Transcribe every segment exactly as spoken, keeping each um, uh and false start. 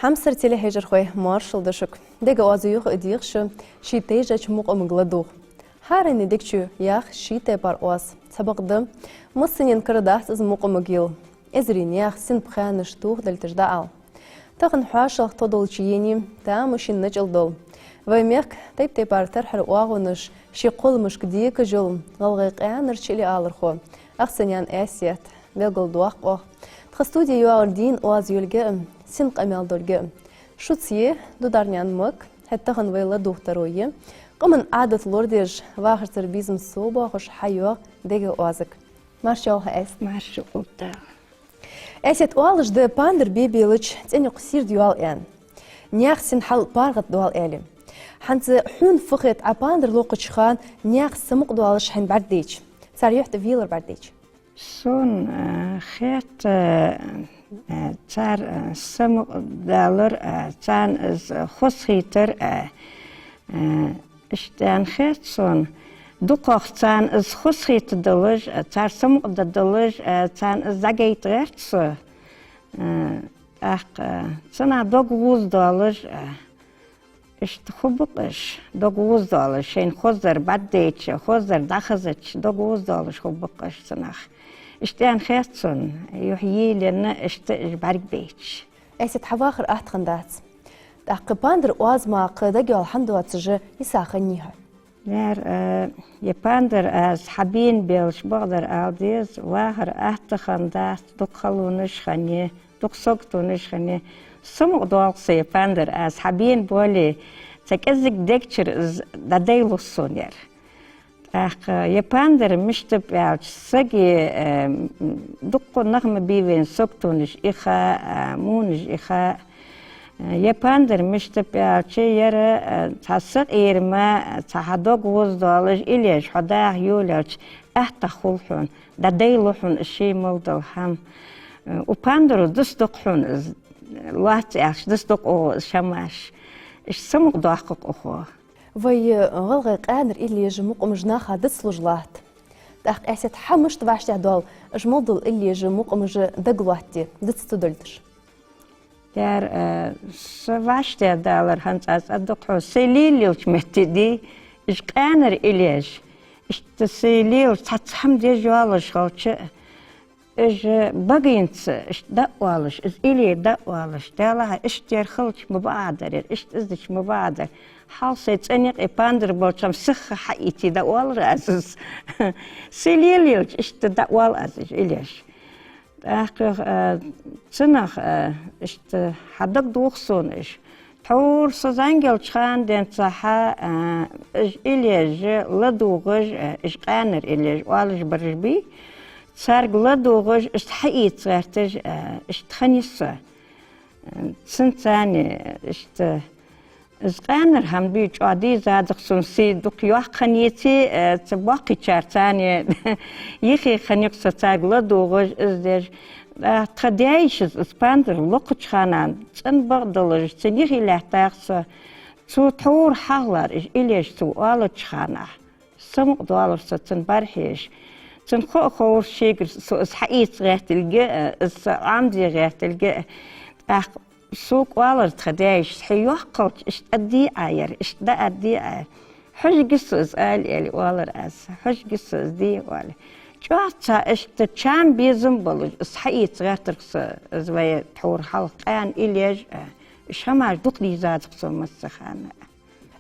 Хьамсара телехьежархой, маршал да шуга. Дега оаз юха а дийгӀа шу ший тайжача мукъамага ладувгӀа. ХӀаране дег чу ях ший тайпара оаз. Цхьабакъда, массанена кара дац из мукъамага йила. Эзари наьха синпхаьнаш тохадалийташ дӀаала. Тахан хьоашалгӀа тхо долча ене тамашийна начӀал дола, вай мехка тайп-тайпара тархьара оагӀонаш ший кхолламашка декаш йола гӀалгӀай къаьнарча илли алархо Ахсанаькъан Аьсет белгалдоаккх оаха. Тха студе йоагӀар дийна оаз йолга а, син къамаьл долга а. Шуца я Дударнаькъан Мак, хӀаьта тахан вай ладувгӀа таро я къаман Ӏадат лорадеш, вахарцара безам совбоахаш хьайоагӀа дега оазага. Марша йоагӀалва хьо, Аьсет. Марша йоагӀалва. Аьсет, оалаш да, пандар бе белча цӀенюкх сийрда йоал аьнна, наьха син хьал паргӀатдоал аьле. ХӀанз хьона фу хет, Ӏа пандар локхача хана наьха самукъадоалаш хьайна бӀаргадайча, цар юхь тӀа велар бӀаргадайча? Сона, э, хет, э, э, цар, э, самукъадалар, э, царна из хозахетар, э, э, иштта аьнна хет сона. ДукхагӀа царна из хозахетадалаш, э, цар самукъададалаш, э, царна из дӀагайта гӀерт со. Э, тӀаккха, э, цунах дог гӀоздоалаш, э, иштта хургба-кх уж, дог гӀоздоалаш, шоай хозар бӀаргадайча, хозар дӀахазача, дог гӀоздоалаш хургба-кх уж цунах. Иштта аьнна хет сона, юхь йийллена иштта уж бӀаргабайча. Аьсет, хьа вахар атта хиннадац. ТӀаккха пандар оаз мара дагайоал хӀама доацаш йиса хиннай хьо? Яр, э, е пандар аз хьабена белча, бакъдар ала деза, вахар атта хиннадац, дукха халонаш хиннай, дукха саготонаш хиннай. Самукъадоал-кх со е пандар аз хьабена боале, цхьа кӀезига дег чура из дӀадайлу сона яр. ТӀаккха е пандар мишта ба аьлча, сага, э, м, дукха нах ма бий вайна саготонаш иха, э, мунаш иха. Э, е пандар мишта ба аьлча, яр, э, цхьа сакъерама, цхьа хьа дог гӀоздоалаш, илеш хьо даха йолаелча, аттагӀа хул хьона, дӀадайлу хьона из ший мел дола хӀама. Э, укх пандаро дицдоаккх хьона из, лоацца аьлча, дицдоаккх укхо из хӀамаш. Иштта самукъадоаккх-кх укхо. Вай, э, гӀалгӀай къаьнара иллеш, мукъамаш наха дицлуш латт. ТӀаккха, Аьсет, хьа мишта вӀаштӀехьадоал уж мел дола иллеш, мукъамаш дагалоаттаде, диц ца долийташ? Яр, э, са вӀаштӀехьадалар хӀанз аз аргда-кх хьона, сай лелаелча метте дий, уж къаьнара иллеш. Иштта сай лелаш цхьацца хӀама деш йоалаш хилча, уж багийнаца иштта дӀаоалаш, из илли дӀаоалаш, Даьлахьа, иштта ер хилча ма бакъахьа дар ер, иштта из дича ма бакъахьа дар. Хьалха сай цӀен юкъе пандар болча хӀама сиха хьаийце дӀаоалар аз из. Сай лелаелча иштта дӀаоал аз уж иллеш. ТӀаккха, э, цунах, э, иштта хьадагадоагӀа сона уж. Тхьовра со зӀамига йолча хана денз цхьа хьа, э, уж иллеш ладувгӀаш, э, уж къаьнара иллеш оалаш бараш бий, царга ладувгӀаш, иштта хьаийца гӀерташ, э, иштта хиннай со. Э, цунца цхьана иштта из къаьнара хӀама дий, чӀоагӀа дезадакх сона, сий дукха йоккха хиннаяций, э, цу боккхийчарца цхьана йихи хиннай-кх со царга ладувгӀаш, из деш. Э, тха даь-йишас из пандар локхача хана, цӀена бакъдолаш, цун юхе лаьттар-кх со, цо тхьовра хьагӀлар уж иллеш цо оалача хана. Самукъадоалар со цун бӀарахьежаш. Цунна хов-ховра шийгара со из хьаийца гӀертилга а, из со Ӏомаде гӀертилга а. ТӀаккха сога оалар тха даь-йишас: «Хьо йоккха хилча, иштта аргдий Ӏа ер, иштта дӀааргдий Ӏа?» «Хьожаргья со из», — ала, аьле оалар аз. «Хьожаргья со из де», — оале. ЧӀоагӀа цхьа иштта чам, безам болаш из хьаийца гӀертар-кх со, из вай тхьовра хьалха къаьна иллеш а, уж хӀамаш дукха дезадакх сона массахана.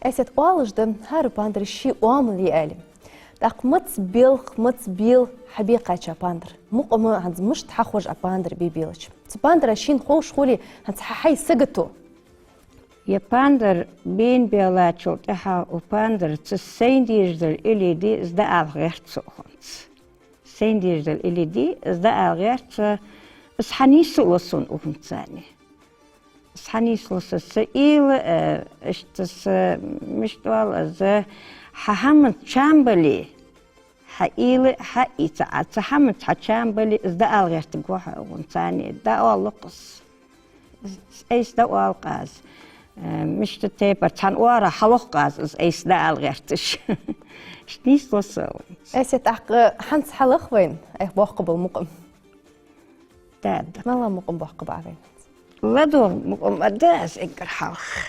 Аьсет, оалаш да, хӀара пандар ший оамал я аьле. ТӀаккха маца белх, маца бел хьабе кхаьча пандар? Мукъам хӀанз мишта хьахьож Ӏа пандар бе белча? Цу пандара шийна ховш хуле, хӀанз хьа хьай сагото? Е пандар бена белачул тӀехьагӀа укх пандарца сайна дезаш дола илли дий, из дӀаала гӀерт со укхунца. Сайна дезаш дола илли дий, из дӀаала гӀерт со, из хьанийслу сона укхунца цхьана. Из хьанийслу со, са уйла, э, иштта са, мишта оал аз, хьа хӀаманца чам бале, хьа уйла хьаийца Ӏа, цу хӀаманца хьа чам бале, из дӀаала гӀертаргва хьо укхунца цхьана, дӀаоал-кх из. Из айса дӀаоал-кх аз. Э, мишта тайпара цхьан оагӀорахьа хьалох-кх аз из айса дӀаала гӀерташ. Иштта нийслу со укхунца. Аьсет, тӀаккха хӀанз хьалаха вайна айхьа боаккхаргбола мукъам? Да, да. МалагӀа мукъам боаккхаргба Ӏа вайна хӀанз? ЛадувгӀа мукъам аргда аз эггара хьалха.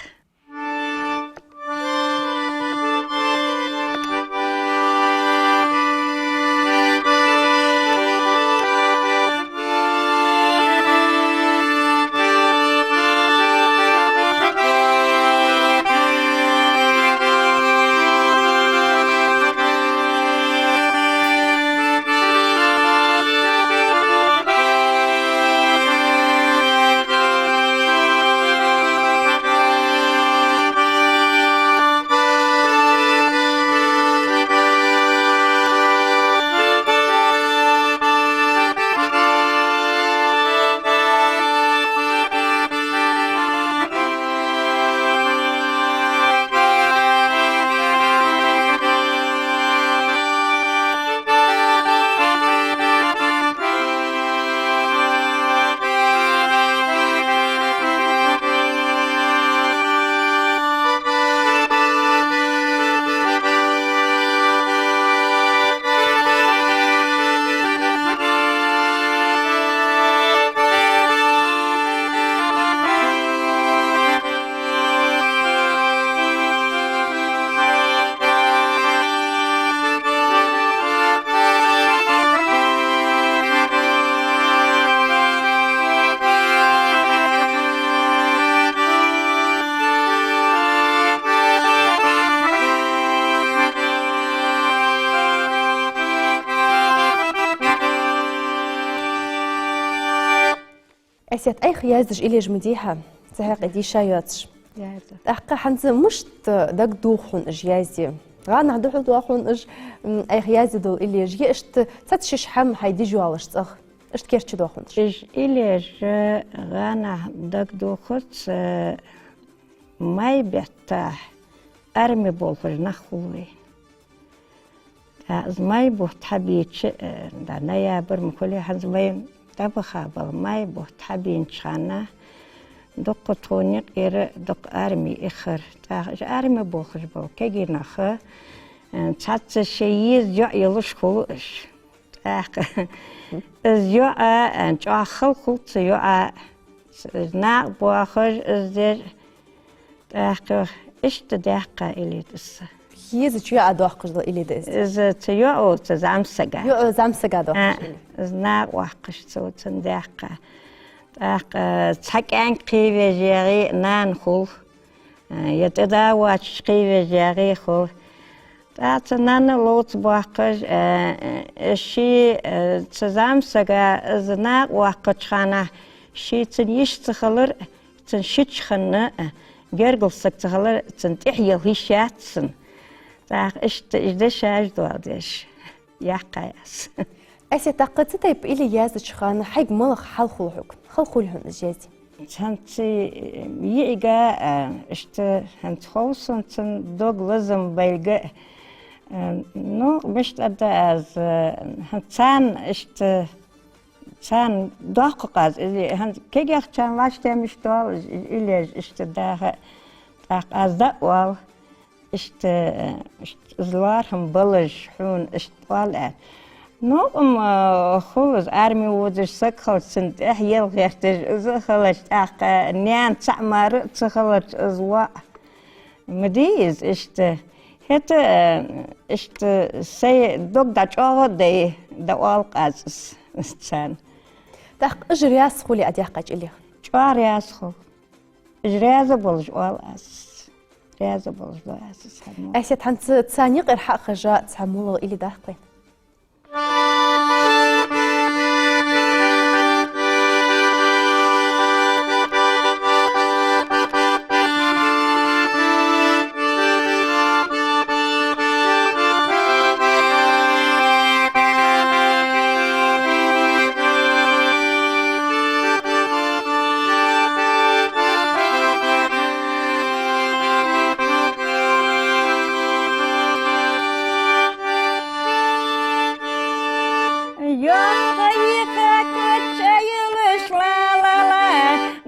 Эсет, айха яздеш иллеш ма дий хьа, цхьаккха дийша йоацаш. Яздеш. ТӀаккха хӀанз мишта дагадох хьона уж язде? ГӀанахьа духьал доах хьона уж, м, айха язде дола иллеш, е иштта цхьацца шиш-хӀама хьай дижа йоалаш цӀагӀа? Иштта керча доах хьона уж. Уж иллеш гӀанахьа дагадохац, э, май бетта арме болхаш нах хул вай. ТӀаккха из май бутт хьабийча, э, да, ноябрь ма хулий хӀанз вай дӀабаха бала, май бутт хьабийнача хана дукха тхона юкъера дукха арме ихар. ТӀаккха уж арме болхаш бола кагий нах, э, цхьацца шоай еза йоӀ йолаш хул уж. ТӀаккха из йоӀ, э, чӀоагӀа хала хул цу йоӀа, из накъабоахаш, из деш, тӀаккха иштта даьккха илли да из. Езача йоӀа доаккхаш дола илли да из? Из цу йоӀо, цу зӀамсага. ЙоӀо зӀамсага доаккхаш илли. Из накъавоаккхаш цо цунна даьккха. ТӀаккха цхьа кӀаьнк кхийвеш ягӀий нана хул. Э, е тӀадоагӀача кхийвеш ягӀий хул. ТӀаккха цу нанна ловца боаккхаш, э, э, ший, э, цу зӀамсага из накъавоаккхача хана ший цун йиш ца хилар, цун шича хинна, э, гергара саг ца хилар, цун тӀехьа ела йиш яц цун. ТӀаккха иштта уж дешаш доаладеш яьккхай аз. Эсет, тӀаккха цу тайпа илли яздеча хана хьайга малагӀа хьал хул хьога? Хала хулий хьона из язде? ХӀанз цу йиӀига, а, иштта хӀанз хов сона цун дог лазам байлга. А, ну, мишта аргда аз, а, хӀанз царна иштта, царна доаккх-кх аз, из хӀанз кагийчарна вӀаштӀехьа мишта оал, из иллеш иштта даха, тӀаккха аз дӀаоал. Иштта, иштта из лоархӀам балаш хьона, иштта оал аьнна. Нокъам, а, хул из, арме водаш саг хилча, цунна тӀехьа ела гӀерташ из а хилча, тӀаккха наьна цхьа мара а ца хилча из воӀ. Ма дий из иштта. ХӀаьта, а, иштта сай дог дӀачӀоагӀа а дай, дӀаоал-кх аз из царна. ТӀаккха уж раьза хулий Ӏа даьккхача иллех? ЧӀоагӀа раьза хул. Уж раьза болаш оал аз. Раьза болаш доал аз царна. Эсет, хӀанз царна юкъера хьахьежа цхьа малагӀа илли даккхий? Йоккха йиха куча йолаш, ла-ла-ла,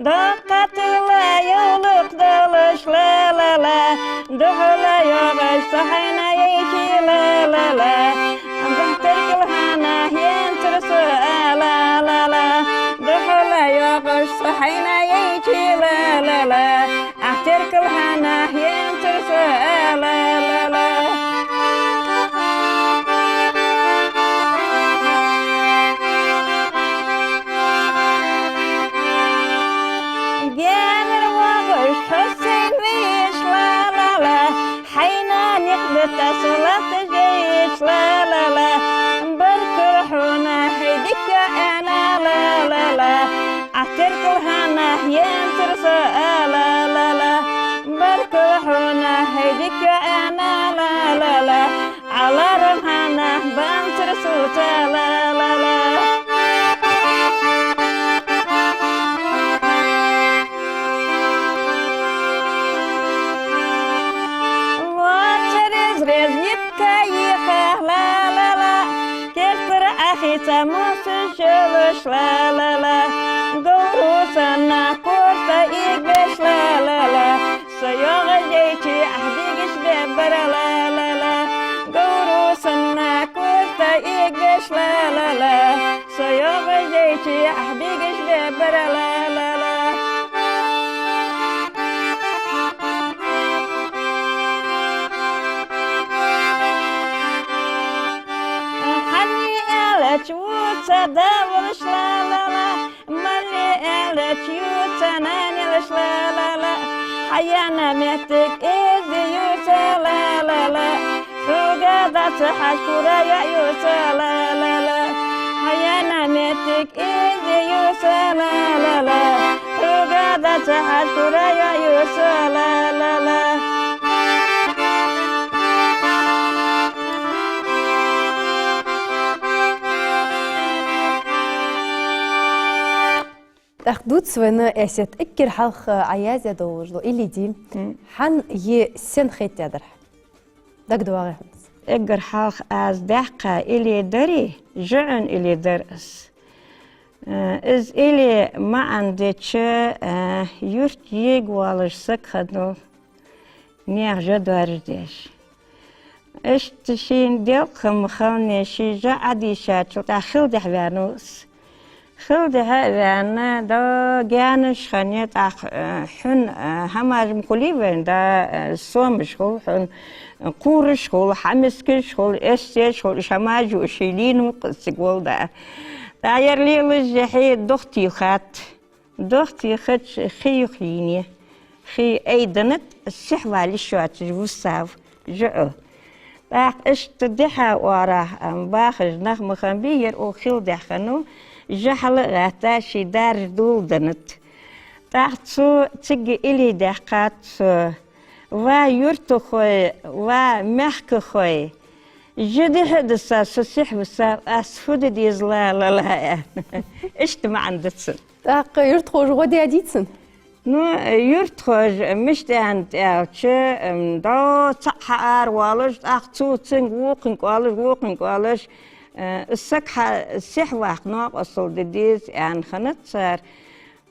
доккха тыла йовлакх долаш, ла-ла-ла, духьала йоагӀаш со хьайна яйча, ла-ла-ла, духьтаркал хьана хьентар со, ла-ла-ла, духьала йоагӀаш со хьайна яйча. Са мусаш йолаш, ла-ла-ла, говро санна корта игаш, ла-ла-ла. Со йоагӀаш дайча Ӏа бегаш беббар, ла-ла-ла, говро санна корта игаш, ла-ла-ла. Со йоагӀаш дайча Ӏа бегаш беббар, ла-ла-ла. Хьанна аьлча вувца да волаш, ла-ла-ла, мале аьлча ювца нана елаш, ла-ла-ла. Хьаяьнна моттиг эздий ювца, ла-ла-ла, хьога дац хьажа кура йоӀ ювца, ла-ла-ла. Хьаяьнна моттиг эздий ювца, ла-ла-ла, хьога дац хьажа кура йоӀ ювца, ла-ла-ла. ТӀаккха дувца вайна, Эсет, эггара хьалха Ӏа яздаь долаш дола илли дий? М. Хьан е сен хетадаьдар хьа? ДагадоагӀий хьона из? Эггара хьалха аз даьккха илли дарий, жуӀун илли дар из. Э, из илли маӀан дича, э, юрта йига воалаш саг хиннав, наьха жа доаржадеш. Иштта шийна делкъа хӀама хилане, ший жа Ӏодийшачул тӀехьа хилдехьа ваьннав из. Хилдехьа а ваьнна, да гаьнаш хиннай, тӀаккха, э, хьун, э, хӀамаш ма хулий вайна, да, э, сомаш хул хьун, э, кураш хул, хьамискаш хул, эссеш хул, уж хӀамаш юаш ший лийнав-кх из цига вола да. ТӀаккха ер лелаш жахьи дохк тийхад. Дохк тийхача хий юха йийнай. Хий айденнад, сихьвала йиш йоацаш вусав жуӀу. ТӀаккха иштта дехьа-оагӀорахьа, ам, бахаш нах ма хиннабий, ер укх хилдехьа хиннав, жа хьала а гӀатта, ший даржа доладеннад. ТӀаккха цо цига илли даьккхад цо: «Ва юртахой, ва мехкахой, жа дехьа а диса, со сихьвисав, аз фу де деза, ла-ла-ла», — аьнна. Иштта маӀан да цун. ТӀаккха юртахоша гӀо даьдий цунна? Ну, юртахоша мишта аьннад аьлча, м, дӀо цхьаь хьаара воалаш, тӀаккха цо цунга вокхунга оалаш, вокхунга оалаш, э, саг хьа сихьваккха новкъостал де деза, аьнна хиннад цар.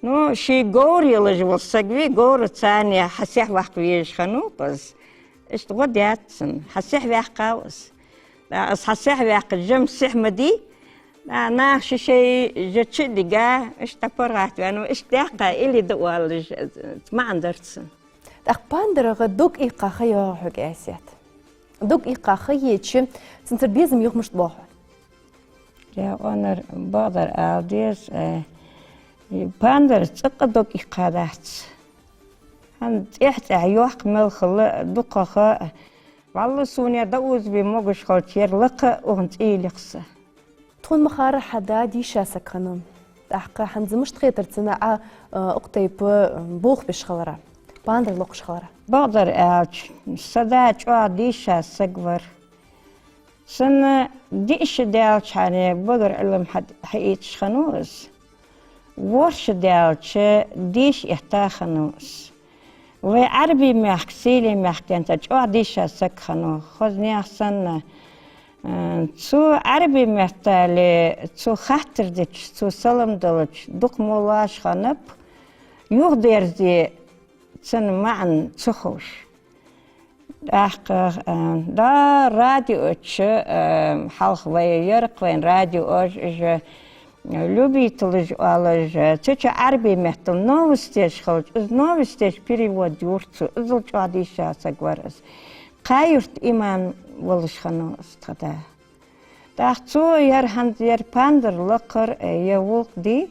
Ну, ший говр йолаш вола саг вий, говраца цхьана хьа сихьваккха везаш хиннав-кх из. Иштта гӀо даьд цунна, хьа сихьваьккхав из. ТӀаккха из хьа сихьваьккха жа-м сихь ма дий. ТӀаккха наха шоай-шоай жа чу а дига, иштта паргӀатваьннав, иштта даьккха илли да оалаш, маӀан дар цун. ТӀаккха пандарах дог иккха ха йоагӀий хьога, Эсет? Дог иккха ха еча, цунцара безам юха мишта боагӀа хьона? Даькъонара бакъдар ала деза, э, пандарах цӀаккха дог иккхадац. ХӀанз цӀихь-цӀихь йоккха мел хила, дукхагӀа, валлахӀи, сона дӀаозабе могаш хилча, ер лакха а укхун цӀий лекха са. Тхона ма харра, хьа да дийша саг хиннав. ТӀаккха хӀанз мишта хетар цунна Ӏа, э, укх тайпа, э, болх беш хилара, пандар локхаш хилара? Бакъдар аьлча, са да чӀоагӀа дийша саг вар. Цунна диъ шу даьлча хьале багара Ӏилма хьа-, хьаэцаш хиннав из. ВорхӀ шу даьлча деша этта хиннав из. Вай Ӏарбий мехка, Сирий мехка денз чӀоагӀа дийша саг хиннав, хоза наьха санна. Э, цо Ӏарбий меттала, цо хаттар дича, цо салам далча, дукха ма лоаш хиннаб, юхадерзе цун маӀан ца ховш. ТӀаккха, э, да, радио чу, э, хьалха вай яр-кх вайна радиош, уж, э, любителаш оалаш, э, цу чу Ӏарбий меттала новостеш хилча, из новостеш перевод йора цо, иззал чӀоагӀа дийша саг вар из. Кхаь-Юрта имам волаш хиннав из тха да. ТӀаккха цо ер хӀанз ер пандар лакхар, э, ер гӀулакх дий,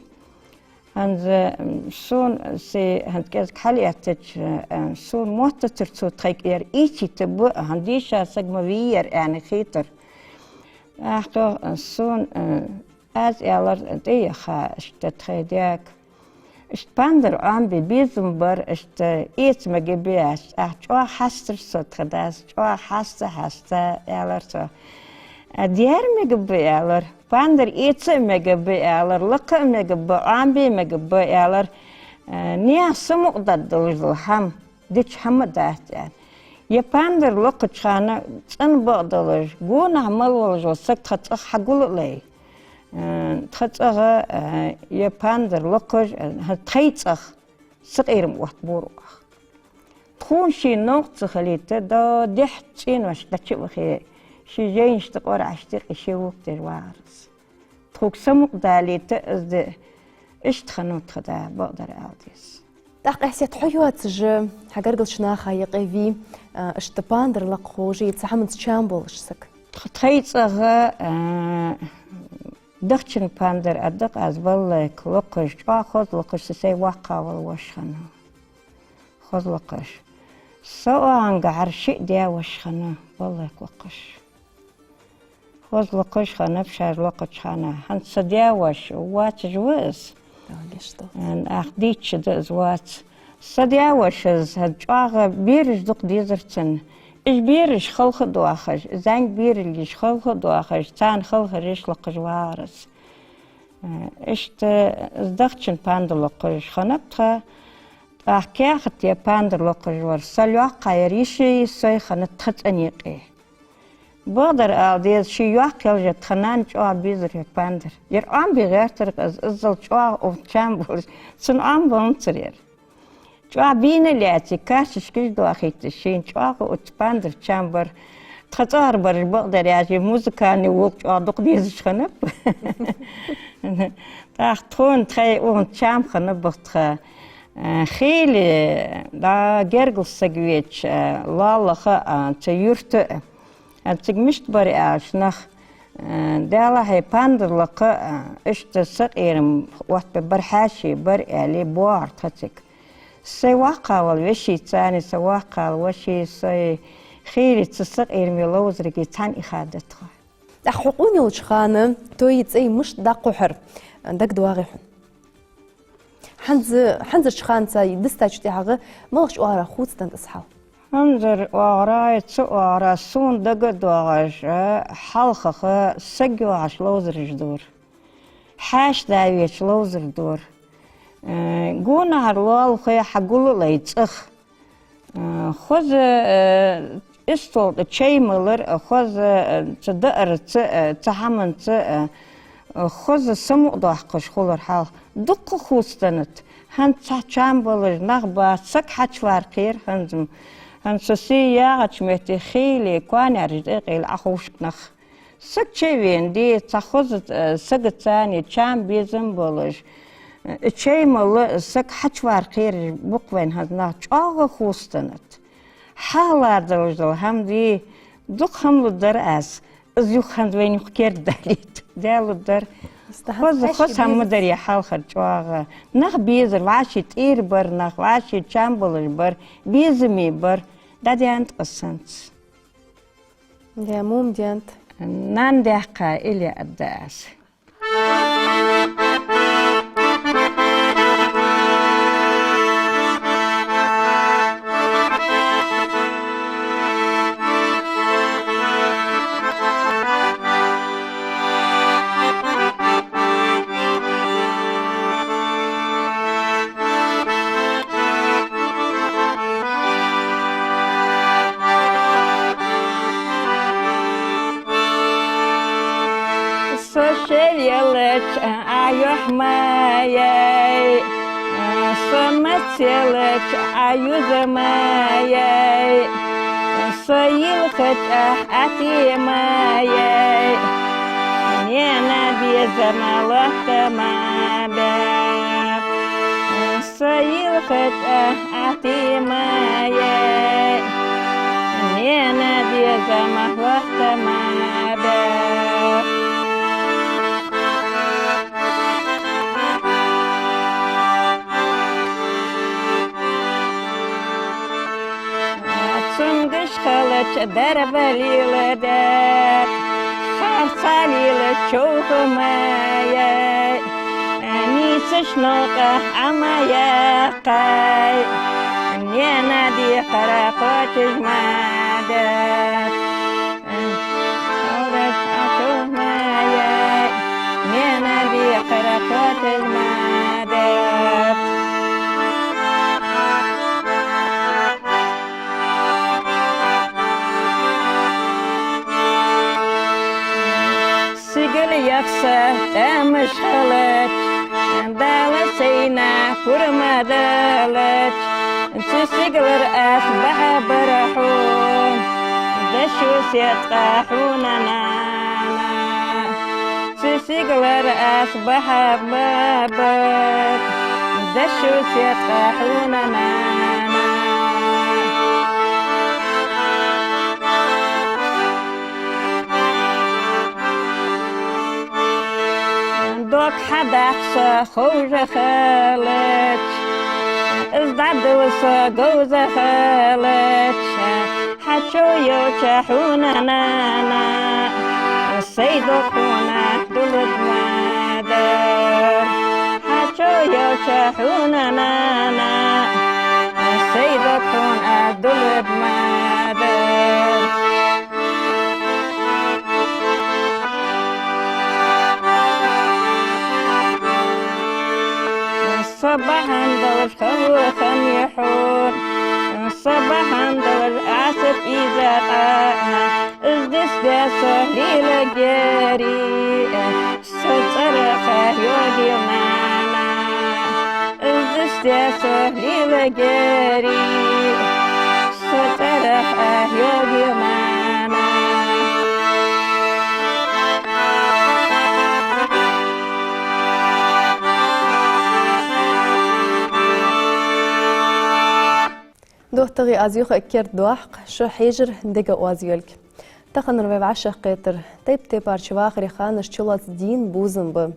хӀанз, м, сона се хӀанз кӀезига хьалъэттача, э, сона моттацар цо тхайга ер ийцийта ба, хӀанз дийша саг ма вий ер аьнна хетар. ТӀаккха, э, сона, э, аз аьлар тӀаяха, иштта тхай даьга. Иштта пандар Ӏомабе безам бар, иштта эца мегаргба аз, тӀаккха чӀоагӀа хьастар со тха дас, чӀоагӀа хьаста, хьаста, аьлар цо. А дера мегаргба, аьлар, пандар эца а мегаргба, аьлар, лакха а мегаргба, Ӏомабе мегаргба, аьлар. Э, наьха самукъадаргдолаш дола хӀама, дича хӀама дац, аьнна. Ер пандар локхача хана цӀена бакъдолаш, гонахьа мел волаш вола саг тха цӀагӀа хьагул а лай. Э, тха цӀагӀа, э, е пандар локхаш, э, хӀа тхоай цӀагӀа сакъерам оттабора оаха. Тхона ший новкъа ца хилийта, да дехьа цӀенош дӀачу а вахе, ший жайнашта, къорахьашта юкъе ше вокхадеш вагӀар из. Тхога самукъадалийта из ди, иштта хиннав тха да, бакъдар ала деза. ТӀаккха, Эхьсет, хьо йоацаш, хьа гаргарча наха юкъе вий, а, иштта пандар лакха ховш, е цхьа хӀаманца чам болаш саг? Тха, тхоай цӀагӀа, а, дахчан пандар а да-кх аз, балалайка локхаш, чӀоагӀа хоза локхаш, са сай воккхагӀвола воша хиннав. Хоза локхаш. Са оагӀонгахьара шиъ даь-воша хиннав, балалайка локхаш. Хоза локхаш хиннаб шоаш локхача хана. ХӀанз са даь-воша воацаш ва из. Ах, дийцача да из, вац. Са даь-вошас хӀанз чӀоагӀа бераш дукха дезар цунна. Уж бераш халха а доахаш, зӀамига берилгаш халха а доахаш, царна халхараш локхаш вагӀар из. Иштта из дахчан пандар локхаш хиннаб тха. ТӀаккха каьхата пандар локхаш вар са лоаккхагӀа яр, йиший йисой хиннад тха цӀен юкъе. Бакъдар ала деза, ше йоккха яле а тха нанна чӀоагӀа безар ер пандар. Ер Ӏомабе гӀертар-кх из, иззал чӀоагӀа укх чам болаш. Цунна Ӏомабеннабацар ер. ЧӀоагӀа бийна лаьце, карточкаш доахийта шийна, чӀоагӀа укх пандарца чам бар. Тха цӀагӀара бараш, бакъдар аьлча, музыкальни волга чӀоагӀа дукха дезаш хиннаб. ТӀаккха тхона тхоай укхунца чам хиннаб-кх тха. Э, хийла, да, гергала саг веча, э, лоалахьа, э, цу юрта, э, цига мишта бар аьлча нах, э, Даьлахьа, пандар лакха, э, иштта сакъерам оттабе бар, хьаьший бар аьле, боагӀар тха цига. Сай воккхагӀвола вешийца, царна са воккхагӀвола вошийца, сай хийла, цу сакъераме ловзарга цхьана ихадаьд тхо. ТӀаккха хьо къона йолча хана тоаи цӀаи мишта дӀакхухьар, дагадоагӀий хьона? ХӀанз, хӀанзарча ханца дистачул тӀехьагӀа малагӀча оагӀорахьа хувцаденнад из хьал? ХӀанзарча оагӀорахьа, цу оагӀорахьа сона дагадоагӀаш, хьалхагӀа саг йоагӀаш ловзараш дора. Хьаьша да веча ловзар дора. Э, гонахьара лоалахой хьагуллалой цӀагӀа. Э, хоза, э, истол тӀа чай малар, э, хоза, э, цу даарца, э, цу хӀаманца, э, э, хоза самукъадоаккхаш хулар хьалха. Дукха хувцаденнад. ХӀанз цхьа чам болаш нах бац, саг хьачувар кхер хӀанз-м. ХӀанз со сий ягӀача метте хийла, коа наьржа тӀа къел Ӏоховш нах. Саг чувена де, цхьа хоза, э, сагаца цхьана чам, безам болаш, э, чай мала, саг хьачувар кхераш ба-кх вайна хӀанз нах, чӀоагӀа хувцаденнад. Хьалха лардалаш дола хӀама де, дукха хӀама лургдар аз, из юха хӀанз вайна юха кердадалийта. Даьла лургдар. Хоза, хоза хӀама ма дарий хьалхара чӀоагӀа. Нах безар, вӀаший тӀера бар нах, вӀаший чам болаш бар, безаме бар. ДӀадаьннад-кх из хӀанз. Даьра, мума деннад? Нана даьккха илли аргда аз. Со шел елча Ӏа юхь ма яьй, со маца елча Ӏа юза ма яьй, со йилхача Ӏа тӀе ма яьй, наьна безам лохка ма баьб. Со йилхача Ӏа тӀе ма яьй, наьна безам лохка ма баьб. Цунгаш хилча дарба леладаьд, харцахьа лела човха ма яьй, нийсача новкъа Ӏа ма яьккхай, наьна декхар кхоачаш ма даьд. Наьна декхар кхоачаш ма даьд. Сига Яхса тӀамаш хилча, Дала сайна пурам далча, цу сигалара аз бахьа бар хьона, дошо седкъа хьона, нана. Цу сигалара аз бахьа бар, дошо седкъа хьона, нана. Дог хьадаккха ховш хилча, из дӀадала со говза хилча, хьачу йолча хьона, нана, сай дог хьона дулад ма дар. Хьачу йолча хьона, нана, сай дог хьона дулад ма дар. Са бахьан долаш хало хиннай хьона, са бахьан долаш Ӏаса пӀийза къа, из дицдаь со лелагари, са цӀерах йоагӀийла, нана. Из дицдаь со лелагари, са цӀерах йоагӀийла, нана. ДоттагӀий, аз юха а керда доаккх, шо хьежар дега оаз йолга. Таханара вай вӀашагӀкхетар тайп-тайпарча вахара ханашка чулоаца дийна бувзам ба.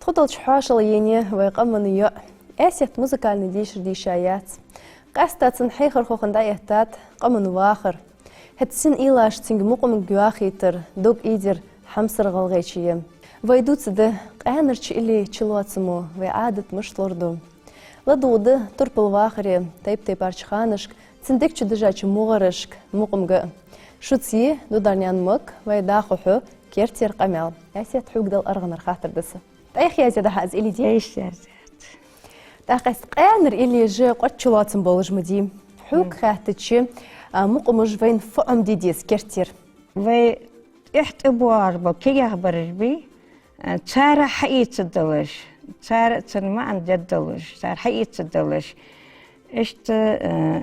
Тхо долча хьоашалгӀа енай вай къаман йоӀ Эсет музыкальни дешар дийша яц. Къаьстта цун хьехархо хинна дӀаэттад къаман вахар. ХӀаьта цун уйлаш цунга мукъамга йоахийтар, дог ийдер хьамсара ГӀалгӀайче я. Вай дувцаргда къаьнарча илли чулоацамо вай Ӏадат мишта лораду. ЛадувгӀаргда турпала вахара тайп-тайпарча ханашка, цун дег чу дажача мугӀарашка мукъамга а. Шуца я Дударнаькъан Мак, вай дӀахо хьу, керттера къамаьл. Эсет, хьога дала аргӀанара хаттар да са. ТӀехьа яздаьд хьа из илли, дий? Тхьовра яздаьд. ТӀаккха из къаьнара иллеш кӀоарга чулоацам болаш ма дий. Хьога хаьттача, а, мукъамаш вайна фу Ӏомаде деза керттера? Вай тӀехьа тӀабоагӀаш бола кагий бараш бий, а, цар хьаийцадалаш, цар цун маӀан дергдолаш, цар хьаийцадалаш. Иштта, а,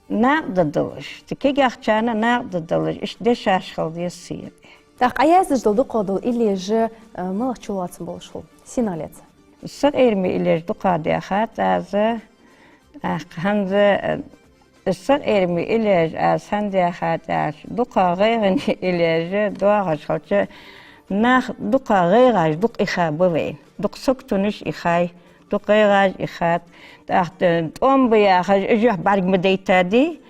накъадаргдолаш, цу кагийчарна накъадаргдолаш, иштта дешаш хила деза цига. ТӀаккха Ӏа яздеш дола дукхагӀа дола иллеш, а, малагӀа чулоацам болаш хул, сенах лаьца? Сакъераме иллеш дукхагӀа даьхад аз, тӀаккха хӀанз, а, сакъераме иллеш аз хӀана даьхад аьлча, дукхагӀа гӀайгӀане иллеш доагӀаш хилча, нах дукхагӀа гӀайгӀаш дукха ихаб вайна, дукха саготонаш ихай, дукха гӀайгӀаш ихад. ТӀаккха, э, тӀом ба яхаш, уж юхь бӀарга ма дайтадий.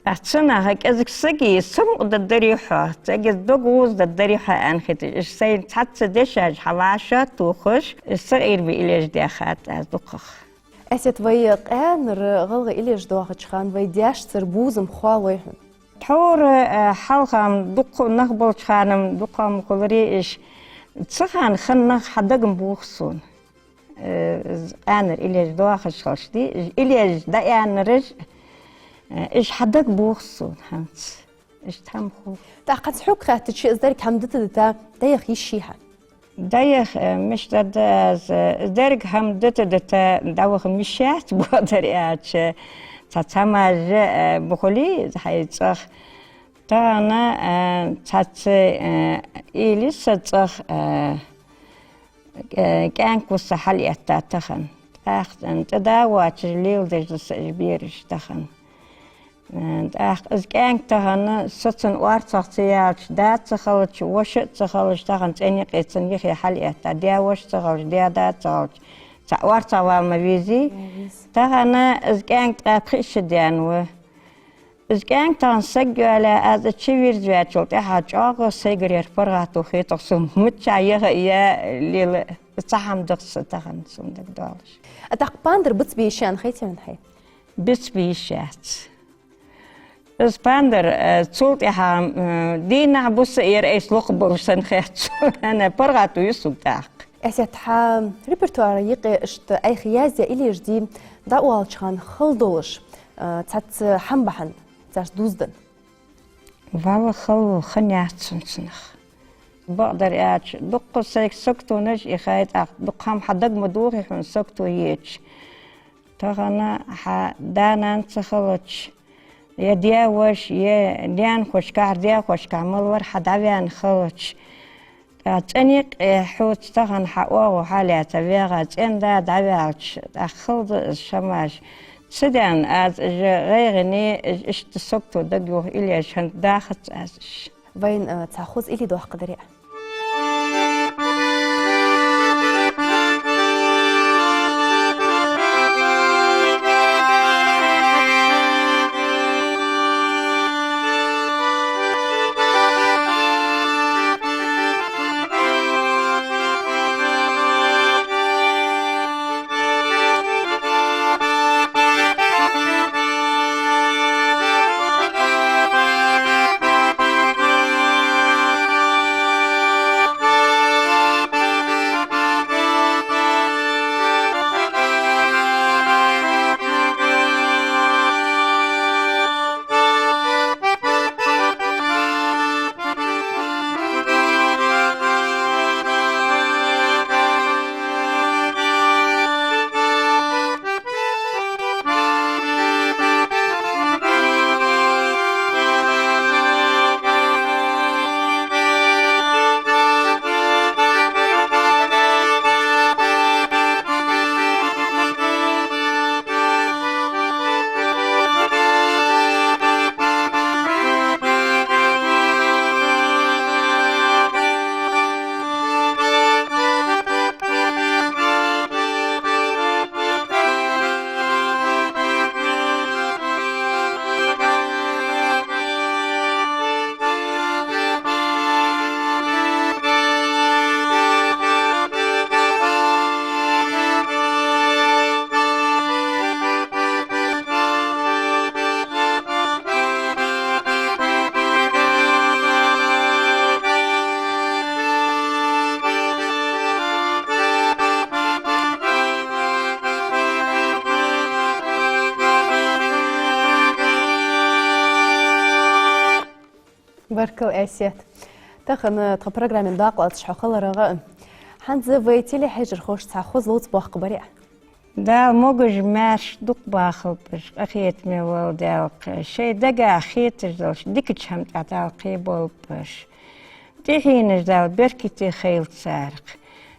ТӀаккха цу наха кӀезига сага самукъадаргдарий хьо, цаӀ кӀезига дог гӀозадаргдарий хьо аьнна хеташ, уж сайна цхьацца дешаш хьавӀашагӀтохаш, уж сакъераме иллеш даьхад аз дукхагӀа. Эсет, вай къаьнара гӀалгӀай иллеш доахача хана вай даьшцара бувзам хоалой хьона? Тхьовра, э, хьалха-м дукха нах болча хана-м дукха-м хуларий уж, цу хана хинна нах хьадагам бувц сона. Э, къаьнара иллеш доахаш хилча дий, уж иллеш дӀааьннараш, э, уж хьадагам бувц сона хӀанз. Иштта хӀама хул. ТӀаккха хӀанз хьога хаьттача, из деррига хӀама дита-дита дӀаяха йиш йий хьа? ДӀаяха, э, мишта да аз, э, из деррига хӀама дита-дита дӀаваха йиш яц, бакъдар аьлча. Цхьацца хӀамаш, э, ба хулий хьай цӀагӀа. Тахан, э, цхьацца, э, уйла я са цӀагӀа, э, э, кӀаьнк ва са хьалъэттад тахан. ТӀаккха, э, тӀадоагӀача леладеш да са уж бераш тахан. Э, тӀаккха из кӀаьнк тахан са цун орцагӀа ца яьлча, да ца хилча, воша а ца хилча, тахан цӀен юкъе цун юхе хьалъэттад. Даь-воша ца хилча, даь-да ца хилча, цхьа орцагӀвала ма везий. Ма веза. Тахан из кӀаьнк ткъаь пхи шу даьнна ва. Из кӀаьнк тахан саг йоалаяь, аз чувирзаваьчул тӀехьагӀа чӀоагӀа сайгара ер паргӀато хетар сона, миччахьа яха а, яа а лела, цхьа хӀама да-кх са тахан сона дагадоалаш. А тӀаккха пандар бицбе йиш яц хетий хьона хьай? Бицбе йиш яц. Из пандар, э, цул тӀехьагӀа, э, дийнахьа-бус а ер айса локхабалар санна хет сона, хӀана паргӀато я сога тӀаккха. Эсет, хьа репертуара юкъе иштта Ӏайха яздаь иллеш дий, дӀаоалача хана хала долаш, э, цхьацца хӀама бахьан царца дувзаденна? Валлахӏи, хала хиннаяц сона цунах. Бакъдар аьлча, дуккха сайга саготонаш а хай, тӀаккха дукха хӀама хьа дага ма дохий хьона сагото еча. Тахан хьа да-нана ца хилча, е даь-воша, е даь-нанахошкахьара даь-хошкахьа мел вар хьа дӀаваьнна хилча, ткъа цӀенъяьккъе хьоца тахан хьа оагӀув хьалаьца ваьгӀа, цӀен-да дӀаваьлча, тӀаккха хала да из шамаш. Цу денна аз уж гӀайгӀане, уж иштта сагото дага йоах, илеш хӀанз дахац аз уж. Вайна, э, цхьа хоза илли доаккхадарий Ӏа? Баркал, Айсет. Тахан тха программе дакъа лаьцаш хьо хиларах, хӀанз вай телехьежархошта цхьа хоза ловца боаккхаргбарий Ӏа? Дала могаш-маьрша дукха бахалба уж, къахетаме вола Даьла кхы. Шоай дагахьа хеташ долаш дикача хӀаман тӀа Дала кхеболба уж. ТӀехьенаш Дала беркате хийла царех.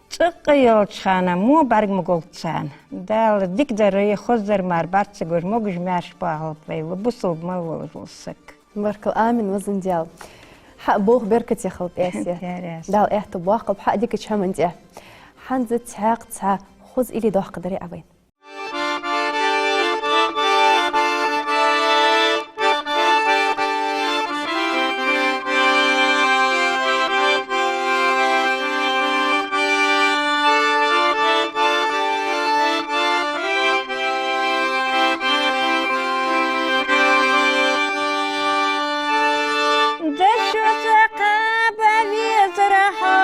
ЦӀаккха йолча хана во бӀарг ма гулда царна. Дала дикадар е хозадар мара бӀарга ца гуш, могаш-маьрша бахалба вай, ва бусалба мел волаш вола саг. Баркал, амин, везан Даьла. Хьа болх беркате хилба, Айсет. Дала аьттув боаккхалба хьа дикача хӀаман тӀа. ХӀанз цхьаькха цхьа хоза илли доаккхаргдарий Ӏа вайна? Дошуца кхаба везар хьо,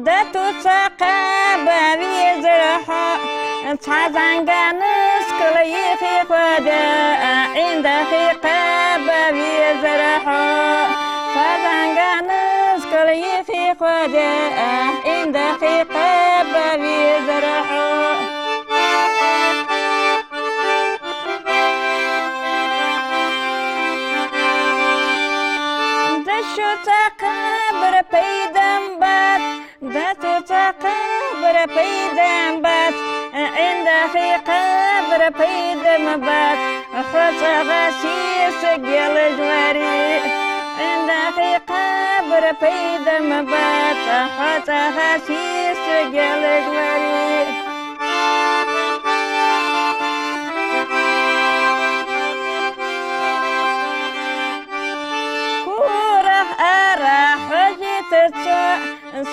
датуца кхаба везар хьо, цхьа зӀамига нускал йихи хоадеш, ӀиндагӀий кхаба везар хьо. Цхьа зӀамига нускал йихи хоадеш, ӀиндагӀий кхаба везар хьо. Дошуца кхабар пайда ма бац, датуца кхабар пайда ма бац, ӀиндагӀий кхабар пайда ма бац, хьо цӀагӀа сесаг елаш вари. ӀиндагӀий кхабар пайда ма бац, хьо цӀагӀа сесаг елаш вари. Курах ара хьожийта цо,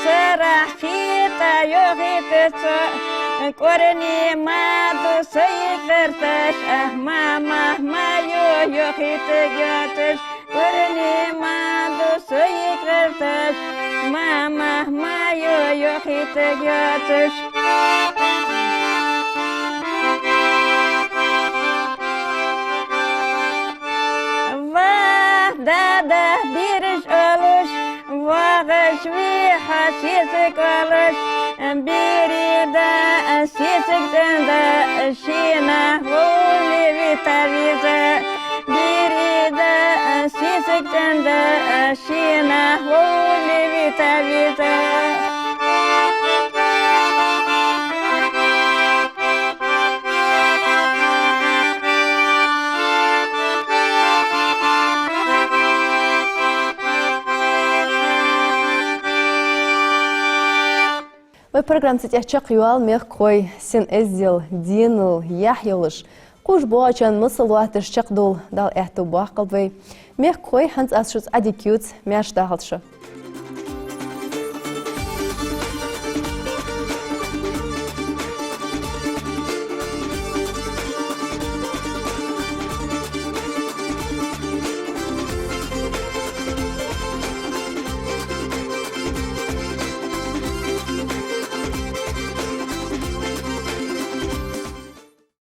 сарахьа хетта йохийта цо, кӀорни ма ду со йикъ гӀерташ, ах, ма, ма, ма йо, йохийтаргйоацаш. КӀорни ма ду со йикъ гӀерташ, ма, ма, ма йо, йохийтаргйоацаш. Ва, дада, бераш оалаш, воагӀаш Виха сесаг кӀоалаш, берий да, сесаг цӀен да, шийна гӀолла вита веза. Берий да, сесаг цӀен да, шийна гӀолла вита веза. Вай программа цу тӀа чакхйоал, мехкахой. Син эздел, денал, яхь йолаш, кхувш боагӀачарна масал латташ чакхдовла Дала аьттув боаккхалба вай. Мехкахой, хӀанз аз шуца Ӏадика ювц, маьрша дахалда шо.